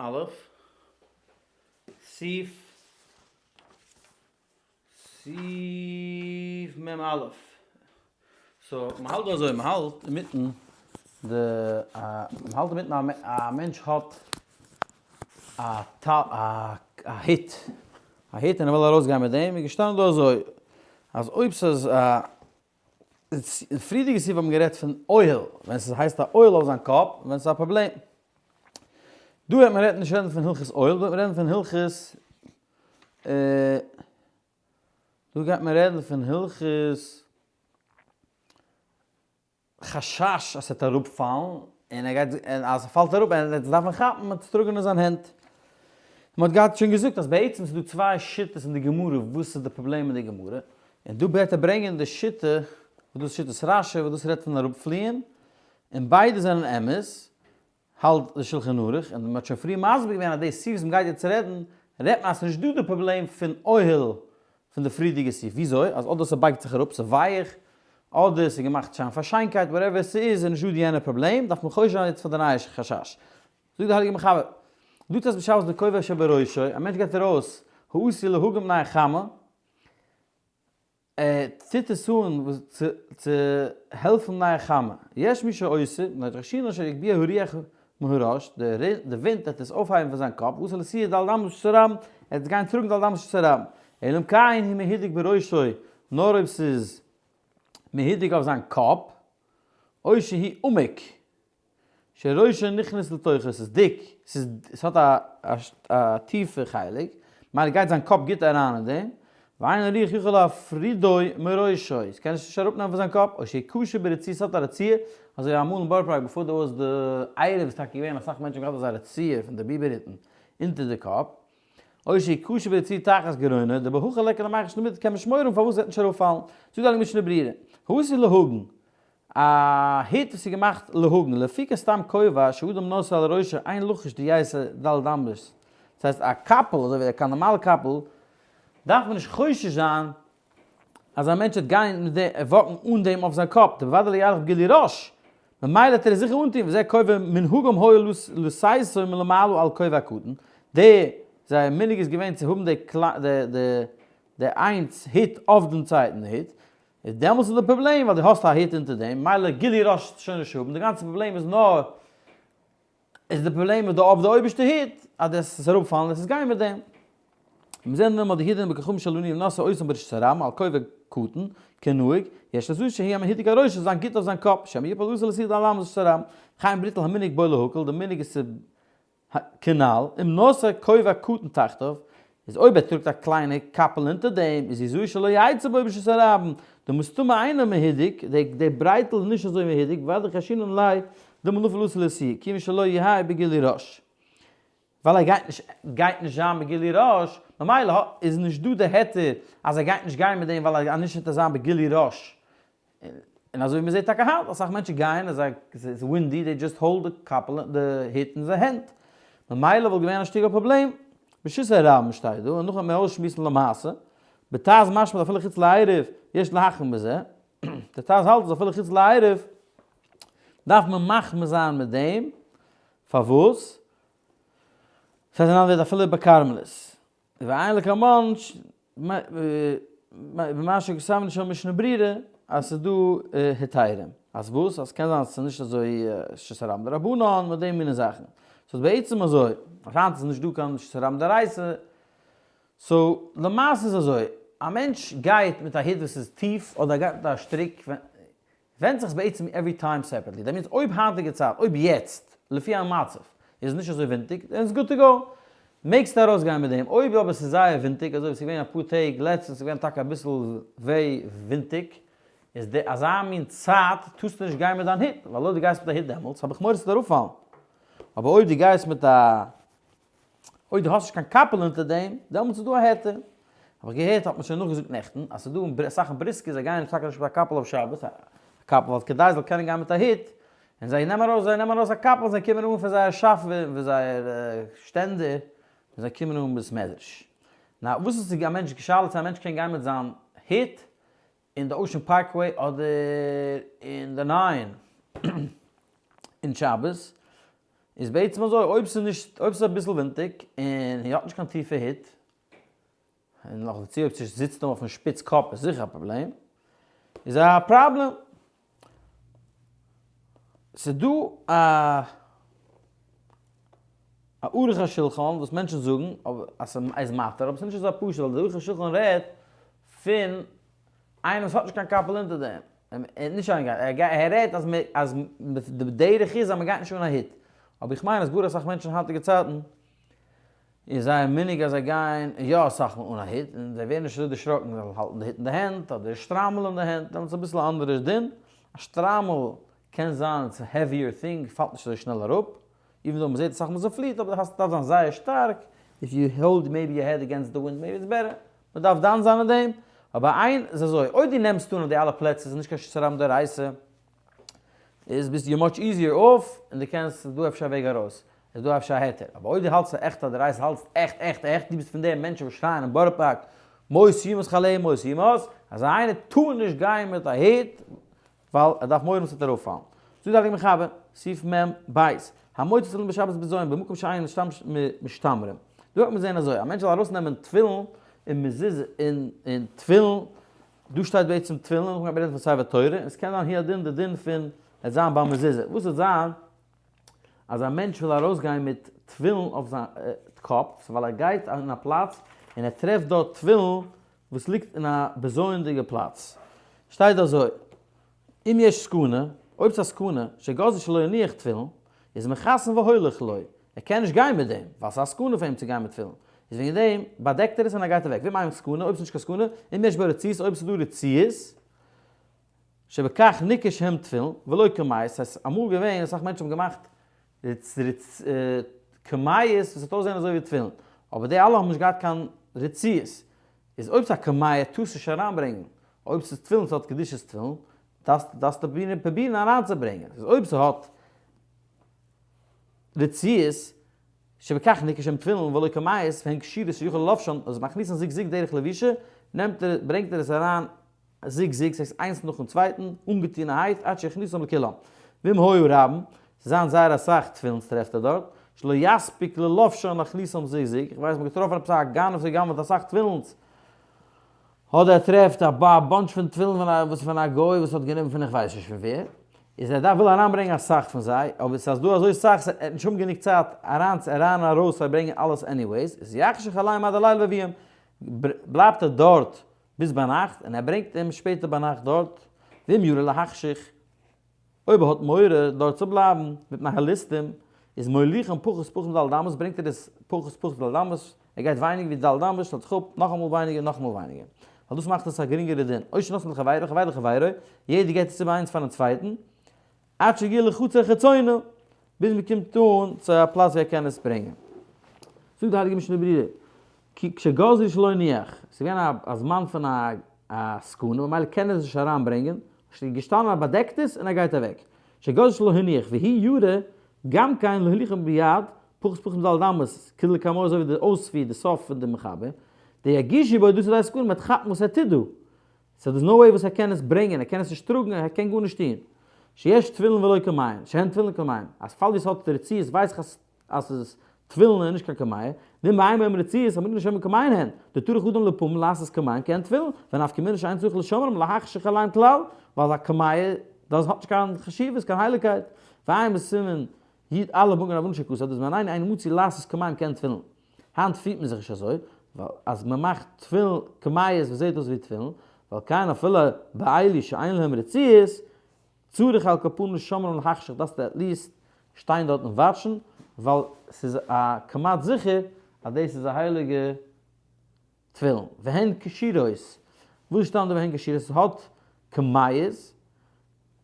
א', סעיף, סעיף מ א. so מ'האלט דא אזוי, מ'האלט אינמיטן די, מ'האלט אינמיטן א מענטש האט א א הוט, א הוט און ער וויל ארויסגיין מיט דעם, איז געשטאנען דא אזוי, אז אויב ס'איז א אין פריערדיגע סעיף האט מען גערעדט פון אוהל, ווען ס'הייסט א אוהל אויף זיין קאפ, ווען ס'איז א פראבלעם. דא וועט מען רעדן נישט רעדן פון הלכות אוהל, דא וועט מען רעדן פון הלכות, דא גייט מען רעדן פון הלכות חשש אז ס'וועט אראפפאלן, און ער גייט, און אז ס'פאלט אראפ און ער וועט עס דארפן כאפן און עס טראגן אין זיין הענט. מען האט געהאט שוין געזאגט אז בעצם ס'איז דא צוויי שיטות אין די גמרא וואס איז די פראבלעם אין די גמרא, און דא וועט ער ברענגען די שיטה וואס דאס איז שיטת רשי וואס דאס רעדט פון אראפפליען, און ביידע זענען אמת, האלט די שלחן ערוך, און מען האט שוין פריער מסביר געווען אז די סעיף וואס מען גייט יעצט רעדן, רעדט מען אז ס'איז נישט דא די פראבלעם פון אוהל פון די פריערדיגע סעיף, וויאזוי? אז אדער ס'בייגט זיך אראפ, ס'איז ווייעך, אדער ס'איז געמאכט שיין פאר שיינקייט, whatever ס'איז, איז נישט דא די יענע פראבלעם, דארף מען חושש זיין יעצט פאר די נייע חשש. זאגט די הייליגע מחבר, דא טסט בשבת בכובע שבראשו, א מענטש גייט ארויס, העשוי להגן מפני החמה, ער טוט עס אן צו העלפן מפני החמה, יש מי שאוסר, מפני דחיישינן שיגביה הרוח מהראש, די ווינט וועט עס אויפהייבן פון זיין קאפ, ואתי לאתויי ד' אמות ברשות הרבים, ער וועט גיין טראגן ד' אמות ברשות הרבים, אלא אם כן הוא מהודק בראשו, נאר אויב ס'איז מהודק אויף זיין קאפ, או שהוא עמוק. שראשו נכנס לתוכו, ס'איז דיק, ס'איז, ס'האט א א טיפע חלק, ממילא גייט זיין קאפ גוט אריין אין דעם, ואין הרוח יכול להפרידו מראשו, ס'קען עס נישט אראפנעמען פון זיין קאפ, או שהוא קשור ברצועה, ס'האט א רצועה, אזוי ווי אמאל אין בארא פארק בעפאר דא איז די עירוב איז טאקע געווען אסאך מענטשן האבן געהאט אזא רצועה פון די ביבער היטן אונטער די קאפ, או שהוא קשור ברצועה תחת גרונו, דבהכי ליכא למיחש למידי קען מען נישט מורא האבן פארוואס ס'וועט נישט אראפפאלן, זאגט די הייליגע משנה ברורה, העשוי להגן, א הוט וואס איז געמאכט להגן, לאפוקי סתם כובע שאדם נושא על ראשו אין לחוש דיצא ד' אמות, דאס הייסט א קאפל אזוי ווי א נארמאלע קאפל דארף מען נישט חושש זיין אז א מענטש וועט גיין מיט די walk ן אן דעם אויף זיין קאפ, דבוודאי לא ילך בגילוי ראש, ממילא וועט ער עס זיכער אנטון, וזה כובע מנהגם היה לשאתו מלמעלה על כובע הקטן, די זייער מנהג איז געווען צו האבן די די איינס הוט אויף דעם צווייטן הוט, איז דעמאלטס איז די פראבלעם ווייל דו האסט א הוט אונטער דעם, מילא גילוי ראש וועסטו שוין נישט האבן, די גאנצע פראבלעם איז נאר איז די פראבלעם איז די אויף די אויבערשטע הוט אז דאס איז אראפפאלן עס איז גיין מיט דעם. מזה נלמד דהידען בכוכבים שלנו ונשא אותם ברשות הרבים על כובע קטן כנהוג, יש לזו שהיא המהודק על ראשו זיין גוט אויף זיין קאפ, שמא יפול ואתי לאתויי ד' אמות ברשות הרבים, וכן בריטל המנהג בו להקל, די מנהג איז צו כנל, אם נושא כובע קטן תחתיו, איז אויב ער טראגט א קליינע קאפל אונטער דעם, איז יזהר שלא יצא בו ברשות הרבים, דמסתמא אינו מהודק, די ברייטל איז נישט אזוי מהודק, בוודאי חיישינן ליה דלמא נפיל ואתי לאתויי, כיוון שלא יהא בגילוי ראש. ווייל ער גייט נישט גייט נישט זיין בגילוי ראש, ממילא איז נישט דא די היתר אז ער גייט נישט גיין מיט דעם ווייל אז נישט וועט ער זיין בגילוי ראש. און אזוי ווי מ'זעט טאקע היינט, אסאך מענטשן גייען אז ס'איז windy, they just hold די קאפל, די הוט אין זייער הענט. ממילא וואלט געווען א שטיקל פראבלעם. ברשות הרבים שטייט דא, און נאכדעם וועט מען אויסשמועסן למעשה. בט"ז משמע אפילו חוץ לעירוב יש להחמיר בזה. די ט"ז האלט אז אפילו חוץ לעירוב דארף מען מחמיר זיין מיט דעם. פארוואס? ס'הייסט אין אנדערע ווערטער אפילו בכרמלית. ועיין לקמן במה שכתבנו שם משנה ברורה אז ס'איז דא היתרים. אז וואס? אז ס'קען זיין אז ס'איז נישט אזוי רשות הרבים דרבנן מיט די מיני זאכן. ס'איז בעצם אזוי, אז היינט איז נישט דא קיין רשות הרבים דאורייתא, so למעשה איז אזוי, א מענטש גייט מיט א הוט וואס איז טיף אדער ער גייט מיט א שטריק, ווענדט זיך עס בעצם every time separately, that means אויב היינטיגע צייט, אויב יעצט, לפי המצב, איז עס נישט אזוי ווינטיג, then it's good to go, מעגסטו ארויסגיין מיט דעם, אויב אבער ס'איז זייער ווינטיג, אזוי ווי ס'איז געווען אפאר טעג לעצטנס איז געווען טאקע אביסל וועי ווינטיג, איז די אזא מין צייט טארסטו נישט גיין מיט דיין הוט, ווייל אויב דו גייסט מיט א הוט דעמאלטס האב איך מורא ס'וועט אראפפאלן, אבער אויב דו גייסט מיט א אויב דו האסט נישט קיין קאפל אונטער דעם, דעמאלטס איז דא א היתר. האב איך געהערט, האט מען שוין נאכגעזאגט נעכטן, אז ס'איז דא אסאך אין בריסק, זיי גייען טאקע נישט מיט א קאפל אויף שבת, א קאפל ווייל כדי זאל קענען גיין מיט א הוט, און זיי נעמען ארויס, זיי נעמען ארויס א קאפל און זיי קומען אן פון זייער שאפע און פון זייער שטענדער, און זיי קומען אן בית מדרש. נאר וואס איז א מענטש, שאלה צו א מענטש קען גיין מיט זיין הוט אין די Ocean Parkway אדער אין די nine אין שבת. איז בעצם אזוי, אויב ס'איז נישט, אויב ס'איז אביסל ווינטיג און ער האט נישט קיין טיפע הוט, און נאך דערצו אויב ס'זיצט אים אויפן שפיץ קאפ איז זיכער א פראבלעם, איז א פראבלעם. ס'איז דא א א ערוך השולחן וואס מענטשן זאגן אז ס'איז מתיר, אבער ס'איז נישט אזוי פשוט ווייל די ערוך השולחן רעדט פון איינער וואס האט נישט קיין קאפל אונטער דעם, נישט איינער, ער רעדט אז אז די דרך איז אז מ'גייט נישט אן א הוט, אבער איך מיין אז גאר אסאך מענטשן היינטיגע צייטן איז זייער מנהג אז זיי גייען יא אסאך מאל אן א הוט, און זיי ווערן נישט אזוי דערשראקן זיי זאלן האלטן די הוט אין די הענט אדער די שטריימל אין די הענט, דעמאלטס איז אביסל א אנדערע דין, א שטריימל קען זיין it's a heavier thing פאלט נישט אזוי שנעל אראפ, even though מ'זעט אסאך מאל ס'פליעט אבער דאס דארף זיין זייער שטארק, if you hold maybe your head against the wind maybe it's better, מ'דארף דן זיין אין דעם, אבער איין איז אזוי, אויב דו נעמסט אן אז די אלע פלעצער איז נישט קיין רשות הרבים דאורייתא, איז ביסט יו much easier off, און דו קענסט, ס'איז דא אפשר א וועג ארויס, איז דא אפשר א היתר, אבער אויב דו האלטסט עכט אז דאורייתא האלטסט עכט עכט עכט, דו ביסט פון די מענטשן וואס שרייען אין בארא פארק מות יומת חלאה מות יומת, אזא איינער טאר נישט גיין מיט א הוט, ווייל ער דארף מורא האבן ס'וועט אראפפאלן. זאגט די הייליגע מחבר, סעיף מ ב, המוציא תפילין בשבת בזיון במקום שאין משתמרים. דא האט מען זען אזוי, א מענטש זאל ארויסנעמען תפילין און מזוזה און תפילין, דא שטייט בעצם תפילין, נאכדעם גייט מען רעדן פון ספר תורה, און עס קען זיין הוא הדין די דין פון עס זיין ביי מזוזה. וואס וועט זיין אז א מענטש וויל ארויסגיין מיט תפילין אויף זיין קאפ, ווייל ער גייט אין א פלאץ און ער טרעפט דארט תפילין וואס ליגט אין א בזיון'דיגע פלאץ, שטייט אזוי, אם יש סכנה, אויב ס'איז א סכנה, שגזרו שלא יניח תפילין, איז מכסן והולך לו, ער קען נישט גיין מיט דעם, ווייל ס'איז א סכנה פאר אים צו גיין מיט תפילין, איז וועגן דעם באדעקט ער עס און ער גייט אוועק, ואם אין סכנה, אויב ס'איז נישט קיין סכנה, אם יש בו רצועות, אויב ס'איז דא רצועות, שבכך ניכר שהם תפילין, ולא קמיעות, ס'הייסט אמאל געווען אסאך מענטשן האבן געמאכט קמיעות וואס האט אויסזען אזוי ווי תפילין, אבער די אלע האבן נישט געהאט קיין רצועות, איז אויב ס'איז א קמיע טארסט נישט אריינברענגן, אויב ס'איז תפילין ס'האט קדושת תפילין, דארפסטו פרובירן אריינצוברענגען, איז אויב ס'האט רצועות, שבכך ניכר שהם תפילין ולא קמיעות והן כשירות שיכול ללבשן, אז מכניסן זוג זוג דרך לבישה, נעמט ער ברענגט ער עס אריין זוג זוג, ס'הייסט איינס נאכן צווייטן, אנגעטוהנערהייט, עד שיכניסם לכולם. ואם היו רבים, ס'זיין זייער אסאך תפילין טרעפט ער דארט, שלא יספיק ללבשן להכניסם זוג זוג, איך ווייס מ'האט געטראפן עפעס א גנב וואס האט גע'גנב'עט אסאך תפילינ'ס, אדער ער טרעפט א bunch פון תפילין פון א וואס פון א גוי וואס האט גענומען פון איך ווייס נישט פון ווער, איז ער דארף וויל אריינברענגען אסאך פון זיי, אבער ס'איז דא אזוי סאך ס'עט נישט האבן גענוג צייט אריין אריין און ארויס צו ברענגען אלעס anyways, איז יחשך עליהם עד הלילה ויביאם, בלייבט ער דארט ביז ביינאכט און ער ברענגט אים שפעטער ביינאכט דארט, ואם ירא להחשיך, אויב ער האט מורא דארט צו בלייבן מפני הליסטים, איז מוליכם פחות פחות מד' אמות, ברענגט ער עס פחות פחות מד' אמות, ער גייט ווייניגער ווי ד' אמות, שטעלט זיך אפ, נאכאמאל ווייניגער, נאכאמאל ווייניגער. ווייל דאס מאכט עס א גרינגערע דין. או שנותנם לחבירו, חבירו לחבירו, יעדער געבט עס איבער איינס פארן צווייטן, עד שיגיע לחצר חיצונה, ביז מען קומט אן צו א פלאץ ווי ער קען עס ברענגען. זאגט די הייליגע משנה ברורה, כי כשגזרו שלא יניח, ס'איז געווען א זמן פון א סכנה, ממילא קען ער עס נישט אריינברענגען, ס'איז געשטאנען ער באדעקט עס און ער גייט אוועק. שגזרו שלא הניח, והוא ירא, גם כן להוליכם ביד, פחות פחות מד' אמות, כדלקמן אזוי ווי די אויספיר, די סוף פון די מחבר, דיגישו בו דאס איז די סכנה, מ'וועט כאפן וואס ער טוט דא. so there's no way וואס ער קען עס ברענגען, ער קען עס נישט טראגן, ער קען גארנישט טון. שיש תפילין ולא כמעין, שהן תפילין כמעין, אז פאל ווי ס'האט רצועות ווייס איך אז אז ס'איז תפילין און נישט קיין קמיע, ואם אין בהם רצועות אמרינן שהן כמעין הן, דטרח אדם לפעמים לעשות כמעין כעין תפילין, ונפקא מינה שאין צריך לשומרם להחשיך עליהם כלל, ווייל א קמיע דאס האט נישט קיין חשיבות, קיין הייליגקייט. ועיין בסימן י א במגן אברהם שכתב, דזמנינו אין מצוי לעשות כמעין כעין תפילין. היינט פירט מען זיך נישט אזוי, ווייל אז מען מאכט תפילין קמיעות וואס זעט אויס ווי תפילין, ועל כן אפילו באלו שאין להם רצועות, צריך על כל פנים לשומרם להחשיך דארפסטו at least שטיין דארט און watch ן, ווייל ס'איז א כמעט זיכער אז דאס איז א הייליגע תפילין. והן כשירות, וואס שטאמט די והן כשירות? ס'האט קמיעות,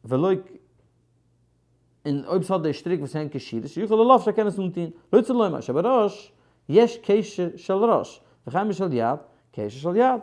ולא און אויב ס'האט די שטריק וואס הן כשירות, שיכול ללבשו קען עס אנטוהן, רוצה לומר שבראש יש קשר של ראש, וכן בשל יד, קשר של יד.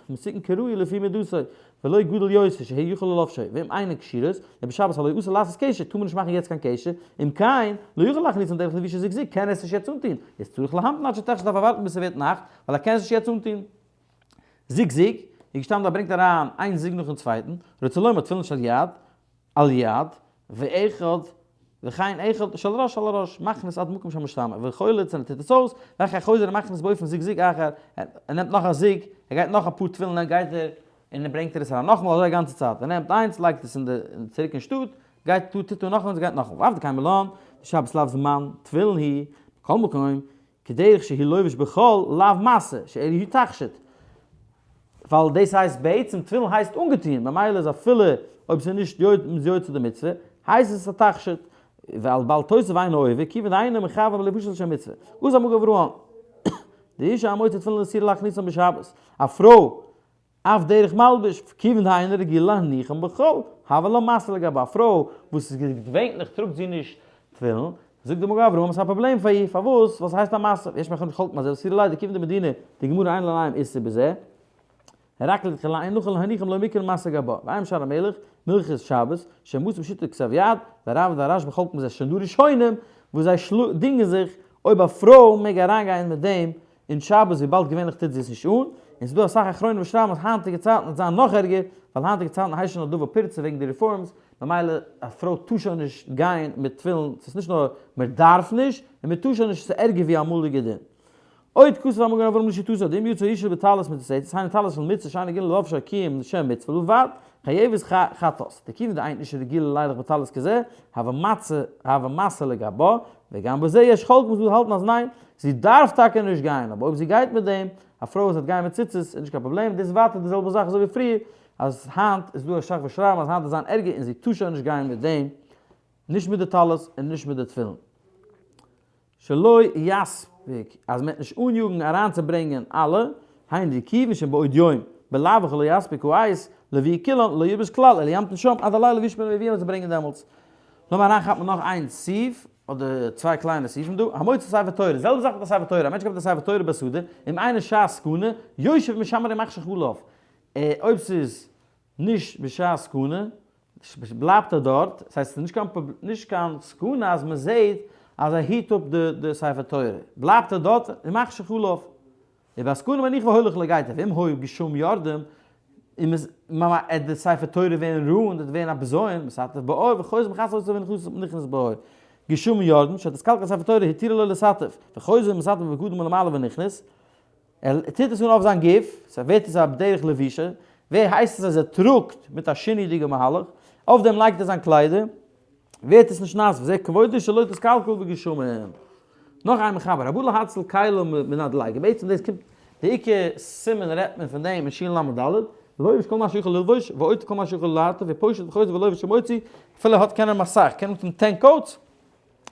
מסוכן כראוי לפי מידתו, ולא גדול יותר שיהא יכול ללבשו, ואם אינו כשירות, ובשבת הלא אסור לעשות קשר, טאר מען נישט מאכן יעצט קיין קשר, אם כן, לא יכול להכניסם דרך לבישה זוג זוג, קען ער עס נישט יעצט אנטון, איז צריך להמתין עד שתחשך דארף ער ווארטן ביז ס'ווערט נאכט, ווייל ער קען עס נישט יעצט אנטון. זוג זוג, איז געשטאנען דא ברענגט אריין איין זוג נאכן צווייטן, רוצה לומר תפילין של יד, על יד, ואחד. וכן אחד של ראש על הראש, מכניס עד מקום שהמשתמע, וחולץ און ער טוט עס אויס, ואחר חוזר ומכניס באופן זיג זיג אחר, ער נעמט נאך א זיג, ער גייט נאך אפאר תפילין גייט ער און ער ברענגט ער עס אריין נאכאמאל אזוי א גאנצע צייט, ער נעמט איינס לייגט עס אין די צוריק אין שטאט, גייט טוט טוט נאך איינס גייט נאכאמאל, ואף דקיימא לן, דשבת לאו זמן תפילין היא, מכל מקום, כדרך שהוא לובש בחול לאו משא, שאלא הוא תכשיט. ווייל דאס הייסט בעצם תפילין הייסט אנגעטוהן, ממילא איז אפילו אויב ס'איז נישט יוצא די מצוה, הייסט עס א תכשיט. ועל בל תוסיף אינו עובר, כיוון דאינו מכוון בלבושו לשם מצוה. גזר המגן אברהם, דאשה המוציא תפילין אסורה להכניסם בשבת. א פרוי אף דרך מלבוש, כיוון דאינה רגילה להניחם בחול, הוה לה משא לגבי א פרוי וואס איז געווענליך טראגט זי נישט תפילין, זאגט די מגן אברהם עס איז א פראבלעם פאר איר, פארוואס? ווייל ס'הייסט א משא, ויש מאחרים שחולקים על זה ואסורה לידע כיוון דמדינא דגמרא אין עליהם איסור בזה, רק לכתחילה אין נכון להניחם לא מיקרי משא גבה, ועיין שער המלך, מהלכות שבת, שמצא בשיטת כתב יד, והראב"ד והרשב"א חולקים בזה, שוין דא ראשונים וואס זיי דינגען זיך אויב א פרוי מעג אריינגיין מיט דעם אין שבת וויבאלד געווענליך טוט זי עס נישט אן, און ס'איז דא אסאך אחרונים וואס שרייבן אז היינטיגע צייטן וועט זיין נאך ערגער, ווייל היינטיגע צייטן הייסט שוין א דבר פירצה וועגן די רעפארמס, ממילא א פרוי טאר שוין נישט גיין מיט תפילין, ס'איז נישט נאר מען דארף נישט, און מען טאר שוין נישט, ס'איז ערגער ווי אמאליגע דין. עוד כתב המגן אברהם לשיטתו, דאם יצא האשה בטלית מצוצצת, היינו טלית של מצוה שאינה רגילה ללבשה כי אם לשם מצוה בלבד, חייבת חטאת, דכיוון דאין אשה רגילה לילך בטלית כזה, הוה משא לגבה, וגם בזה יש חולקים וואס האלטן אז ניין, זי דארף טאקע נישט גיין, אבער אויב זי גייט מיט דעם, א פרוי וואס וועט גיין מיט ציצית איז נישט קיין פראבלעם, דאס איז ווייטער די זעלבע זאך אזוי ווי פריער, אז היינט איז דא אסאך וואס שרייבן אז היינט וועט זיין ערגער און זי טאר שוין נישט גיין מיט דעם, נישט מיט די טלית און נישט מיט די תפילין. שלא יספיק, אז מען וועט נישט אניאגן אריינצוברענגען אלע, היינו דכיוון שבעוד יום, בלאו הכי לא יספיק העת, להביא כולן, לא ילבש כלל, אלא ימתין שם עד הלילה וישמור ויביאם זיי ברענגען דעמאלטס. לאמיר אריינכאפן נאך איין סעיף, אדער צוויי קליינע סעיפים דא, המוציא ספר תורה, די זעלבע זאך מיט א ספר תורה, א מענטש געבט א ספר תורה בשדה, אם אינו שעת סכנה, יושב ומשמרו ומחשיך עליו, אויב ס'איז נישט בשעת סכנה, בלייבט ער דארט, ס'הייסט ס'איז נישט קיין נישט קיין סכנה אז מ'זעהט אז ער היט אפ די די ספר תורה, בלייבט ער דארט ומחשיך עליו. ובסכנה מניח והולך לו גייט ער, ואם היו גשמים יורדים, און מ'איז ממ ע די ספר תורה ווערן ruined וועט ווערן א בזיון, מסתתר באור וחוזר מכסה אותו ונכנס באור. גשמים יורדים, שתתקלקל ספר תורה התירו לו לסתף, וחוזר ומסתתר בבגדים מלמעלה ונכנס, ער טוט עס אן אויף זיין גוף, סא ווערט עס א בדרך לבישה, ווער הייסט עס אז ער טראגט מיט א שינוי'דיגע מהלך, אויף דעם לייגט ער זיין קליידער, ווערט עס נישט נאס, וזה כבודו שלא תתקלקל בגשמים. נאך איין מחבר, הבא להציל כליו מן הדליקה, בעצם דאס קומט, די עיקר סימן רעדט מען פון דעם אין שין ל' ד', לובש כל מה שיכול ללבוש, ועוטף כל מה שיכול לעטוף, ופושט וחוזר ולובש ומוציא, אפילו ער האט קען ער אסאך, קען אנטון ten coats,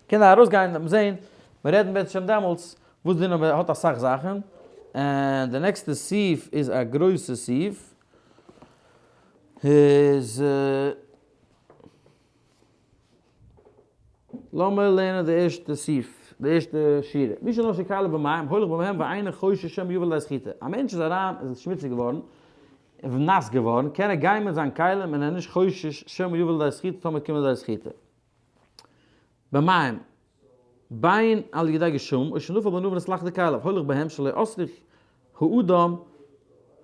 קען ער ארויסגיין און זעהן, מיר רעדן בעז ה דעמאלטס וואס דין אויב ער האט אסאך זאכן, און די נעקסטע סעיף איז א גרויסע סעיף, איז לאמיר לערנען די ערשטע סעיף, די ערשטע שורה, מי שנשרו כליו במים הולך בהם ואינו חושש שמא יבא לידי סחיטה, א מענטש איז אריין איז שמוציג געווארן, נאס געווארן, קען ער גיין מיט זיין כלים און ער איז נישט חושש שמא יבא לידי סחיטה טאמער קומט לידי סחיטה. במים, בין על ידי גשמים, או שנפל בנהר ונתלכלכו כליו, הולך בהם שלא אסרו האדם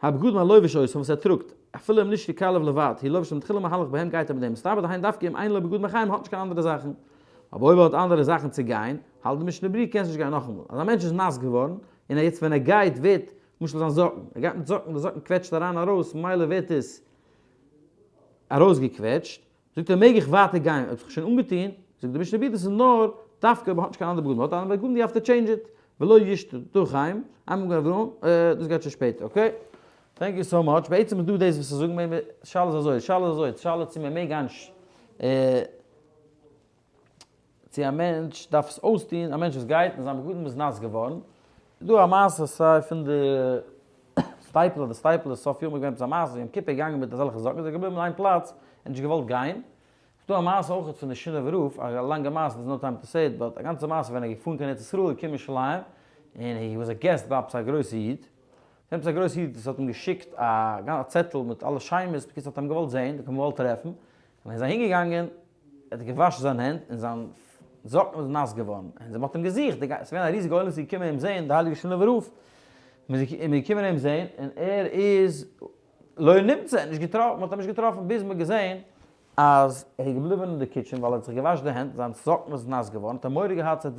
הבגדים הלובש אותם וואס ער טראגט, אפילו אם נשרו כליו לבד, הוא לובש מתחילה מהלך בהם גייט ער מיט דעם, מסתבר דהיינו דווקא אם אין לו בגדים אחרים האט נישט קיין אנדערע זאכן, אבער אויב ער האט אנדערע זאכן צו גיין, האלט די משנה ברורה קענסט נישט גיין נאכאמאל, אז א מענטש איז נאס געווארן, און ער יעצט ווען ער גייט ווערט, למשל זיין זאקן, ער גייט מיט זאקן, די זאקן קוועטשט אריין ארויס ממילא ווערט עס ארויסגעקוועטשט, זאגט ער מעג איך ווייטער גיין אויב זיך שוין אנגעטון, זאגט די משנה ברורה דאס איז נאר דווקא אויב מען האט נישט קיין אנדערע בגדים, מען האט אנדערע בגדים you have to change it, ולא ישתחם, איינמאל געווען דאס גייט שוין שפעטער, okay? Thank you so much, בעצם איז דא דאס וואס זיי זאגן מען, שאלה איז אזוי, שאלה איז אזוי, שאלה צו מען מעג גיין צו א מענטש דארף עס אויסטון, א מענטש וואס גייט און זיין בגדים איז נאס געווארן, איז דא א מעשה סיי פון די סטייפלער, די סטייפלער סוף יאר איז געווען עפעס א מעשה, יום כיפור געגאנגען מיט אזעלכע זאקן, איז ער געבליבן אין איין פלאץ, און נישט געוואלט גיין, איז דא א מעשה אויך פון די שינאווער רב, א לאנגע מעשה, there's no time to say it, but א גאנצע מעשה ווען ער איז געפארן קיין ארץ ישראל, געקומען ירושלים, און he was a guest ביי עפעס א גרויסע איד, עפעס א גרויסע איד וואס האט אים געשיקט א צעטל מיט אלע שמות, בקיצור האט אים געוואלט זען, האט אים געוואלט טרעפן, און ער איז אהין געגאנגען, ער האט געוואשן זיין הענט און זיין זאקן איז נאס געווארן, און מען האט אים געזוכט, עס איז געווען א ריזיגע עולם וואס איז געקומען אים זען, די הייליגע שינאווער רב, מען איז געקומען אים זען, און ער איז לא נמצא, נישט געטראפן, מען האט אים נישט געטראפן, ביז מען האט געזען. אז ער איז געבליבען אין די kitchen ווייל ער האט זיך געוואשן די הענט, זיין זאקן איז נאס געווארן, האט ער מורא געהאט ס'וועט.